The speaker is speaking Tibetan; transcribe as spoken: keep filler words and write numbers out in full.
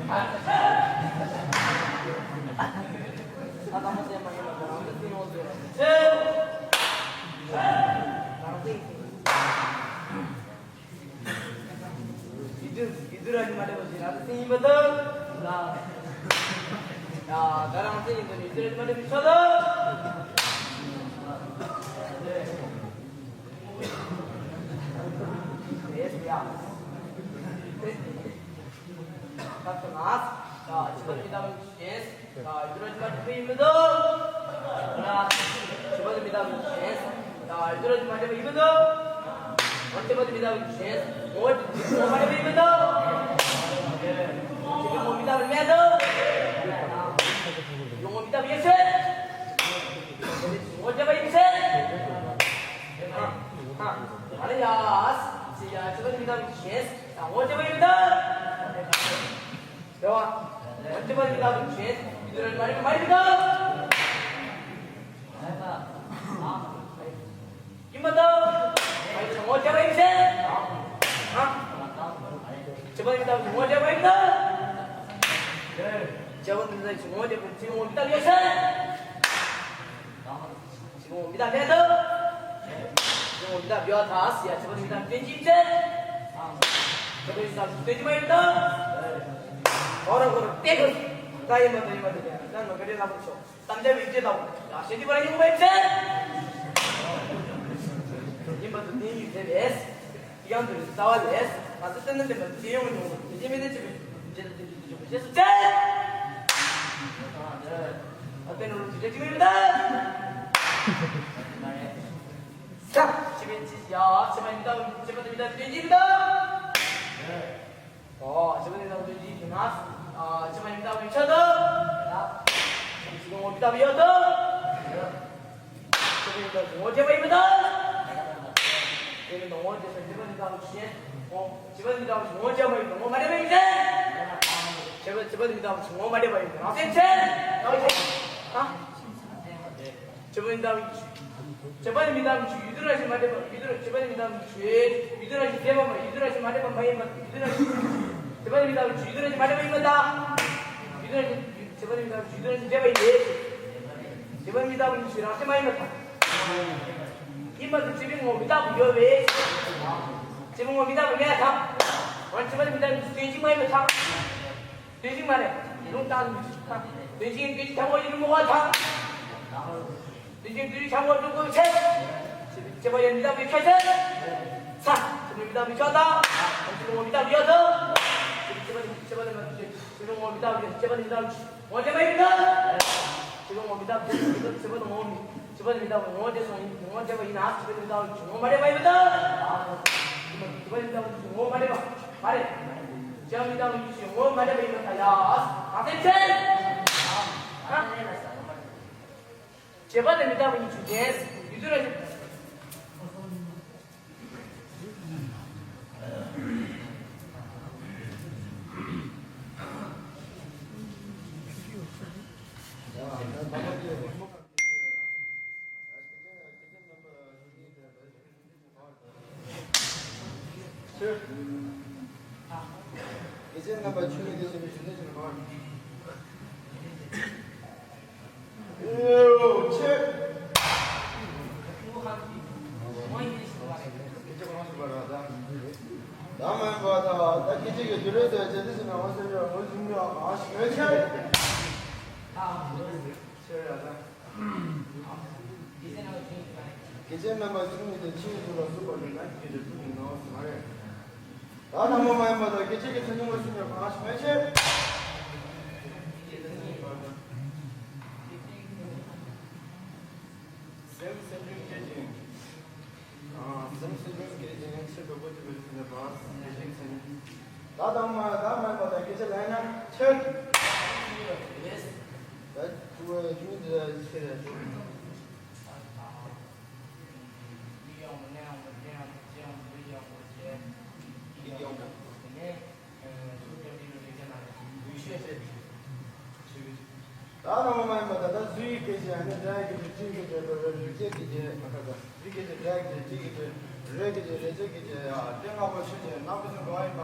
ཡིད་དུ་ཡིད་དུ་ར་ཞིག་མ་འདྲ་བ་ཞིག་རང་བཙན་ཡིན་པ་དང་། ཡ། ད་རང་བཙན་ཡིན་དུས་ཡིད་དུ་ར་ཞིག་མ་འདྲ་བའི་ཆོག་དང་། ཡེས་ཡ། ད་ཚོ་ན། ཡ། ཕྱི་པ་མི་དང་ཡེས། ད་ཡུ་ར་ཇི་མ་ཏི་ཡིན་མི་འདུག་ཕྱི་པ་མི་དང་ཡེས། ད་ཡུ་ར་ཇི་མ་ཏི་ཡིན་མི་འདུག་ཕྱི་པ་མི་དང་ཡེས། ངོ་ངོ་མ་ཏི་ཡིན་མི་འདུག་ཕྱི་པ་ངོ་མི་དང་མེད་འདུག་ཡུ་ངོ་མི་དང་ཡེས། ངོ་ཇི་མ་ཡིན་ཟེར། ཨ་ལེ་ཡ། ཕྱི་པ་མི་དང་ཡེས། ངོ་ཇི་མ་ཡིན་མི་འདུག་རེད་བ། ང་ཚོ་མ་ཡིན་ད་བྱེད། ཡིན་ད་མ་ཡིན་མ་ཡིན་ད། ཡིན་མ་ད། ཨ་ཡིན་ངོ་ཅག་ཡིན་ཟེར། ཨ། ཅི་མ་ཡིན་ད་ངོ་ཅག་ཡིན་ད། ཅག་ཡིན་ད་ངོ་ཅག་ཅི་ངོ་ཡིན་ད་ཡོད་ཟེར། ཅི་ངོ་ཡིན་ད་མེད་ད། ཅི་ངོ་ཡིན་ད་ཡོད་ད་ཟེར་ཡ་ཅི་མ་ཡིན་ད་དོན་གྱི་ཟེར། ཅི་མ་ཡིན་ད་དོན་གྱི་མ་ཡིན་ད། ཁོ་ར་ཁོ་ར་ཏེ་ཁོ། ད་ཡིན་མ་ད་ཡིན་མ་ད་ཡིན་ད་ནོ་ག་རེ་ལ་ཁོ་ཤོག་དམ་བཅའ་བའི་ཡིད་ཆེས་དང་། ཡང་ཞེ་གཅིག་པར་ཡོང་བའི་ཚེ། ཡིན་པ་དུ་གཏན་ཡིད་ཆེས་པས། ཡང་དུ་རྩ་བ་ལས། ང་ཚོ་བསྟན་དོན་བསྟན་པ་དེ་ཡོང་ངོ་། དེ་རྗེས་མི་ལས་ཆེ་བའི་རྗེས་དུ་དེ་ཡིད་ཆེས་པའི་རྗེས་སུ་ཚེ། ཨ་བསྟན་རུང་དེ་འདྲ་ཅིག་ཡོད་ད། ས། ཆེ་བའི་ཆེ་ཡ། ཆེ་བའི་མི་དང་ཆེ་བ་དེ་མི་དང་དེ་ཡིན་ད། ཨོ། ཞེས་པ་ནི་ནང་དོན་གྱི་དེ་ན། ཨ། ཞེས་པ་ནི་ནང་དོན་ཆ་དང་། ཞེས་པ་ནི་ནང་དོན་ཡོད་དང་། ཞེས་པ་ནི་ནང་དོན་ངོ་འཕྲད་པ་ཡིན་པ་དང་། དེ་ནི་ནང་ངོ་འཕྲད་པ་ཞེས་པ་ནི་ནང་དོན་ཞེས། ཨོ། ཞེས་པ་ནི་ནང་དོན་ངོ་འཕྲད་པ་ཡིན་པ་ངོ་མ་འཕྲད་པ་ཡིན་ཏེ། ཞེས་པ་ཞེས་པ་ནི་ནང་དོན་ངོ་མ་འཕྲད་པ་ཡིན་པ་རང་སེམས་ཅན། ཨ། ཆེ་བ་ཡིན་དང་། ཆེ་བ་ནི་མི་དང་ཡུལ་དུ་རང་བཞིན་མ་འདྲེས་པ། ཡུལ་དུ་རང་ཆེ་བ་ནི་མི་དང་ཡུལ་དུ་རང་བཞིན་མ་འདྲེས་པ་མ་ཡུལ་དུ་རང་བཞིན་མ་འདྲེས་པ་ཡིན་པ། ཡུལ་དུ་རང་ཆེ་བ་ནི་མི་དང་ཡུལ་དུ་རང་བཞིན་མ་འདྲེས་པ་ཡིན་པ་དང་། ཡུལ་དུ་རང་ཆེ་བ་ནི་མི་དང་ཡུལ་དུ་རང་བཞིན་འདྲེས་པ་ཡིན་ཏེ། ཆེ་བ་ནི་མི་དང་ཡུལ་དུ་རང་བཞིན་མ་ཡིན་པ་དང་། ཡིན་པ་དང་ཆེ་བའི་ངོ་མི་དང་ཡོད་པས། ཆེ་བའི་ངོ་མི་དང་མེད་དང་། ཆེ་བ་ནི་མི་དང་ཡུལ་དུ་རང་བཞིན་མ་ཡིན་པ་དང་། དོན་གཅིག་མ་རེད། ལུང་དང་། དོན་གཅིག་དོན་གཅིག་ཐམ་པ་ཡིན་མོ་བ་དང་། དོན་གཅིག་དོན་གཅིག་ཐམ་པ་ཡིན་མོ་ཆེ། ཆེ་བ་ཡིན་མི་དང་མི་ཆ་ཆེ། ས། ཆེ་བ་མི་དང་མི་ཆ་དང་། ཆེ་བ་མི་དང་མི་ཡོད་དང་། ཆེ་བ་ཆེ་བ་ལ་མ་ཆེ། ཆེ་བ་མི་དང་མི་ཆེ་བ་མི་དང་མི་ངོ་ཆེ་བ་ཡིན་དང་། ཆེ་བ་མི་དང་མི་ཆེ་བ་ངོ་མི། ཆེ་བ་མི་དང་ངོ་ཆེ་སོང་ཡིན་ངོ་ཆེ་བ་ཡིན་ན་ཆེ་བ་མི་དང་ངོ་མ་ཆེ་བ་ཡིན་དང་། ཆེ་བ་མི་དང་ངོ་མ་ཆེ་བ། མ་རེད། བྱ་མི་དང་ཡིད་ཆེས་ངོ་མ་འདྲ་བའི་མི་དང་ཡ། ཨ་ཙེ་ཙེ། བྱེད་པ་ནི་མི་འདྲ་བ་ཡིན་ཆུ་ཅན། ཡིད་དུ་ར་ཞིག་ཆེ། དགེ་ཆེ་རྣམ་པ་ཆུ་ནི་དགེ་ཆེ་བའི་ཞུ་ནི་ཞུ་ནི་མ། ཨེའོ་ཆེ། དགེ་ཆེ་གོང་ཞུ་བ་ར་ད། ད་མ་ཡིན་པ་ད་ད་དགེ་ཆེ་གི་དུས་རེ་དུ་བྱེད་དུས་ཟིན་ན་འོ་ཟེར་ཡོད་འོ་ཟིན་ཡོད་ཨ་ཞིག་ཡོད་ཆེ། ཆེ་ར་ད། དགེ་ཆེ་རྣམ་པ་ཆུང་ངུ་དེ་ཆུའི་གཟུགས་ལ་ཟུག་པ་ནི་ན་ཁྱེད་ཀྱི་རེ་ཐུག་ནི་ནོ་ཟེར་མ་རེད། ད་ནང་མ་མ་ཡིན་པ་དང་སྐད་ཅིག་གི་ཚེ་ཉུང་བ་སུ་ཉོ་གང་ཞིག་མེད་ཆེ། སེམས་སེམས་ཆུང་སྐད་ཅིག་སེམས་སེམས་ཆུང་སྐད་ཅིག་ཡང་ཕྱིར་འགྲོ་པོ་ཅིག་བེད་སྤྱོད་བྱེད་པ་སྐད་ཅིག་ཚེ་ཉུང་། ད་དང་མ་ད་མ་ཡིན་པ་དང་སྐད་ཅིག་ལ་ཡིན་ན་ཆེ། ད་ཆུ་བ་ཆུ་འདི་ལ་ཆེ་རེད། ད་ནང་མ་ཡིན་པ་ད་ལྟ་བཟོ་ཡི་སྐད་ཆ་ཡང་ན་སྒྲ་ཡི་སྐད་ཆ་སྤྲིན་སྐད་ཆ་རོལ་རོལ་རིག་བྱེད་སྐད་ཆ་མ་ཁ་ཁ་རིག་སྐད་ཆ་སྒྲ་ཡི་སྐད་ཆ་སྤྲིན་སྐད་ཆ་རོལ་སྐད་ཆ་རེག་བྱ་སྐད་ཆ་ཡ་སྟེང་ལྔ་པོ་ཆོས་ཅན་ནག་པོ་ཆུ་འགྲོ་བ་ཡིན་པ།